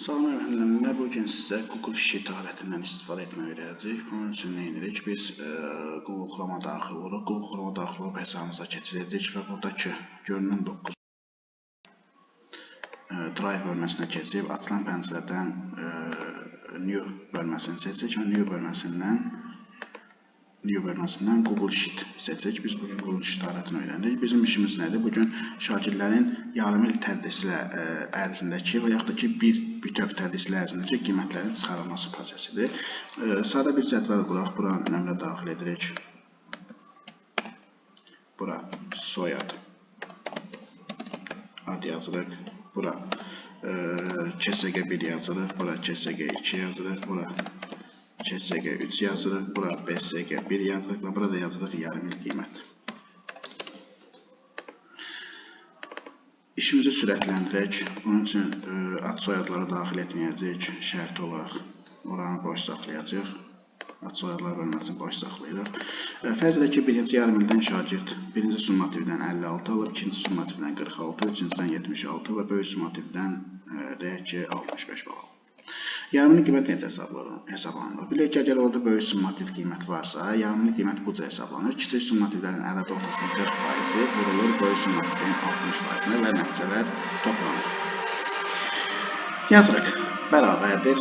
Salam əmrlərlə, bu gün sizə Google Sheet alətindən istifadə etməyi öyrənəcəyik. Bunun üçün nə edirik? Biz Google Chrome-a daxil oluruq. Google Chrome-a daxil olub hesabımıza keçiririk və buradakı görünən 9 Drive bölməsinə keçib açılan pəncərədən New bölməsini seçirik və New bölməsindən Google Sheet seçirik. Biz bugün Google Sheet alətini öyrənirik. Bizim işimiz nədir? Bugün şagirdlərin yarım il tədrisi ərzindəki və yaxud da ki, bir bütöv tədrisi ərzindəki qiymətlərin çıxarılması prosesidir. Sadə bir cədvəl quraq. Bura nömrə daxil edirik. Bura soyad, ad yazırıq. Bura KSG1 yazırıq. Bura KSG2 yazırıq. Bura KSG3 yazırıq, bura BSG1 yazırıq və burada yazırıq yarım il qiymət. İşimizi sürətləndirək. Bunun üçün ad soyadları daxil etməyəcəyik şərti olaraq. Oranı boş saxlayacağıq. Ad soyadlar bölməsini boş saxlayırıq. Fərz edək ki, birinci yarım ildən şagird birinci summativdən 56 alıb, ikinci summativdən 46, üçüncüdən 76 və böyük summativdən deyək ki, 65 bal alıb. Yarımlı qiymət necə hesablanır? Bilək ki, əgər orada böyük summativ qiymət varsa, yarımlı qiymət bu cür hesablanır. Kiçik summativlərin ədəd ortasının 40% vurulur böyük summativin 60%-nə və nəticələr toplanır. Yazırıq, bərabərdir.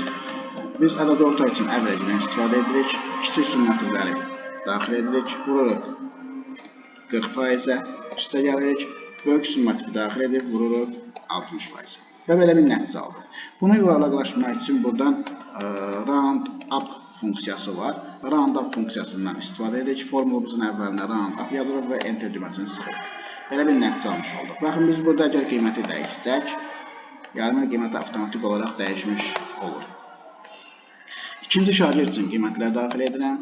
Biz ədəd orta üçün average-dən istifadə edirik. Kiçik summativləri daxil edirik. Vururuq 40%-ə, üstə gəlirik. Böyük summativi daxil edib vururuq 60%-ə. Və belə bir nəticə aldıq. Bunu yuvarlaqlaşdırmaq üçün buradan round up funksiyası var. Round up funksiyasından istifadə edirik. Formulumuzun əvvəlinə round up yazırıq və enter düyməsini sıxırıq. Belə bir nəticə almış olduq. Baxın, biz burada əgər qiyməti dəyişsək, yarım qiyməti avtomatik olaraq dəyişmiş olur. İkinci şagird üçün qiymətlər daxil edirəm.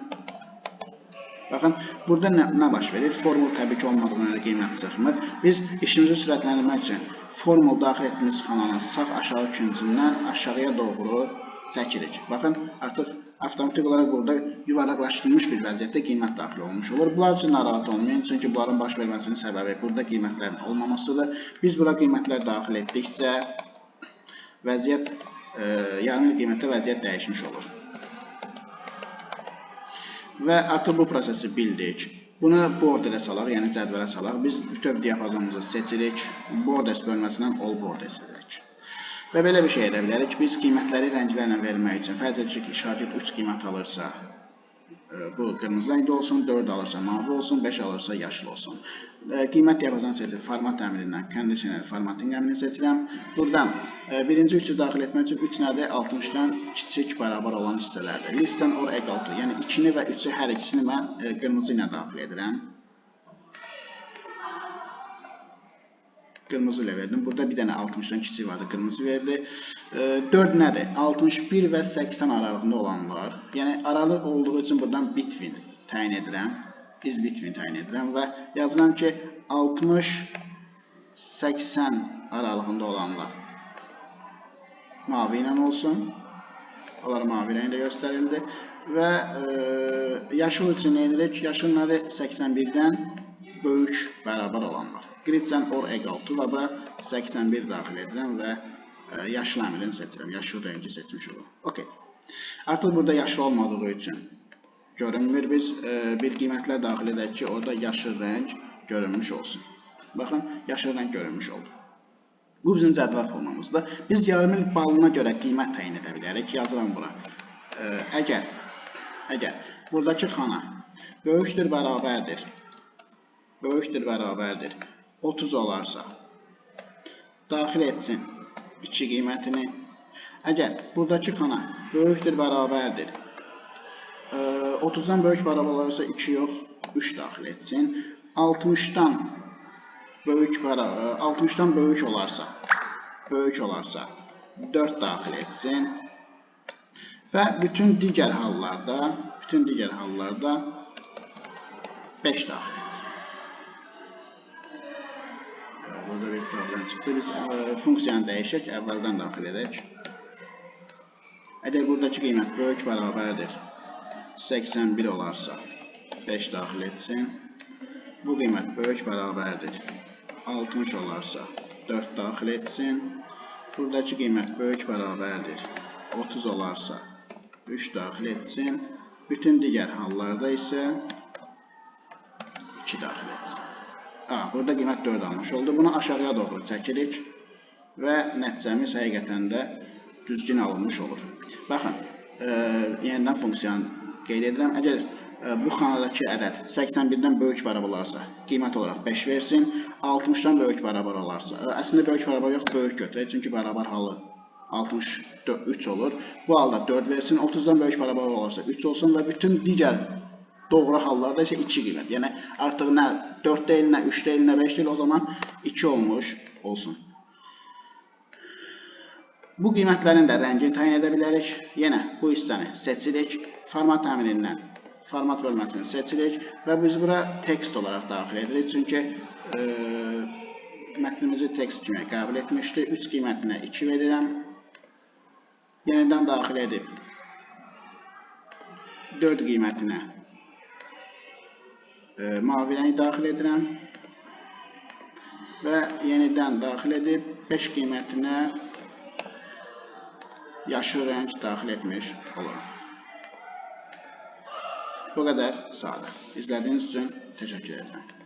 Baxın, burada nə baş verir? Formul təbii ki olmadığına görə qiymət çıxmır. Biz işimizi sürətləndirmək üçün formul daxil etdiyimiz xananın sağ aşağı küncündən aşağıya doğru çəkirik. Baxın, artıq avtomatik olaraq burada yuvarlaqlaşdırılmış bir vəziyyətdə qiymət daxil olmuş olur. Bunlar üçün narahat olmayın, çünki bunların baş verməsinin səbəbi burada qiymətlərin olmamasıdır. Biz bura qiymətlər daxil etdikcə vəziyyət, yarım qiymətdə vəziyyət dəyişmiş olur. Və artıq bu prosesi bildik. Bunu borderə salaq, yəni cədvələ salaq. Biz bütöv diapazonumuzu seçirik. Borders bölməsindən all borders edirik. Və belə bir şey edə bilərik. Biz qiymətləri rənglərlə vermək üçün, fərz edirik ki, şagird 3 qiymət alırsa, bu qırmızı rəngdə olsun, 4 alırsa mavi olsun, 5 alırsa yaşıl olsun. Qiymət diapazonu seçib format əmrindən conditional formatting əmrini seçirəm. Buradan birinci 3-ü daxil etmək üçün 3 nədir? 60-dan kiçik bərabər olan hissələrdir. Less than or equal to, yəni 2-ni və 3-ü hər ikisini mən qırmızı ilə daxil edirəm. Qırmızı ilə verdim. Burada bir dənə 60-dan kiçik vardı, qırmızı verdi. 4 nədir? 61 və 80 aralığında olanlar. Yəni, aralıq olduğu üçün buradan between təyin edirəm. Is between təyin edirəm və yazıram ki, 60-80 aralığında olanlar mavi ilə olsun. Onlar mavi rəngdə göstərildi. Və yaşıl üçün nə edirik? Yaşıl nədir? 81-dən böyük bərabər olanlar. Greater or equal to və bura 81 daxil edirəm və yaşıl əmrini seçirəm. Yaşıl rəngi seçmiş olurum. Okay. Artıq burada yaşıl olmadığı üçün görünmür. Biz bir qiymətlər daxil edək ki, orada yaşıl rəng görünmüş olsun. Baxın, yaşıl rəng görünmüş oldu. Bu bizim cədvəl formamızdır. Biz yarım il balına görə qiymət təyin edə bilərik. Yazıram bura. Əgər buradakı xana böyükdür, bərabərdir, böyükdür, bərabərdir 30 olarsa, daxil etsin 2 qiymətini. Əgər buradakı xana böyükdür, bərabərdir, 30-dan böyük bərabər olarsa 2 yox, 3 daxil etsin. 60-dan böyük olarsa, 4 daxil etsin. Və bütün digər hallarda 5 daxil etsin. Burada bir problem çıxdı. Biz funksiyanı dəyişək, əvvəldən daxil edək. Əgər buradakı qiymət böyük bərabərdir 81 olarsa 5 daxil etsin. Bu qiymət böyük bərabərdir 60 olarsa 4 daxil etsin. Buradakı qiymət böyük bərabərdir 30 olarsa 3 daxil etsin. Bütün digər hallarda isə 2 daxil etsin. Burada qiymət 4 almış oldu. Bunu aşağıya doğru çəkirik və nəticəmiz həqiqətən də düzgün alınmış olur. Baxın, yenidən funksiyanı qeyd edirəm. Əgər bu xanadakı ədəd 81-dən böyük bərabər olarsa, qiymət olaraq 5 versin. 60-dan böyük bərabər olarsa, əslində böyük bərabər yox, böyük götürək. Çünki bərabər halı 63 olur. Bu halda 4 versin. 30-dan böyük bərabər olarsa 3 olsun və bütün digər doğru hallarda isə 2 qiymət. Yəni artıq nə 4 deyil, nə 3 deyil, nə 5 deyil, o zaman 2 olmuş olsun. Bu qiymətlərin də rəngini təyin edə bilərik. Yenə bu hissəni seçirik. Format əmrindən format bölməsini seçirik və biz bura tekst olaraq daxil edirik. Çünki mətnimizi tekst kimi qəbul etmişdi. 3 qiymətinə 2 verirəm. Yenidən daxil edib 4 qiymətinə mavi rəng daxil edirəm və yenidən daxil edib 5 qiymətinə yaşıl rəng daxil etmiş olurum. Bu qədər sadə. İzlədiyiniz üçün təşəkkür edirəm.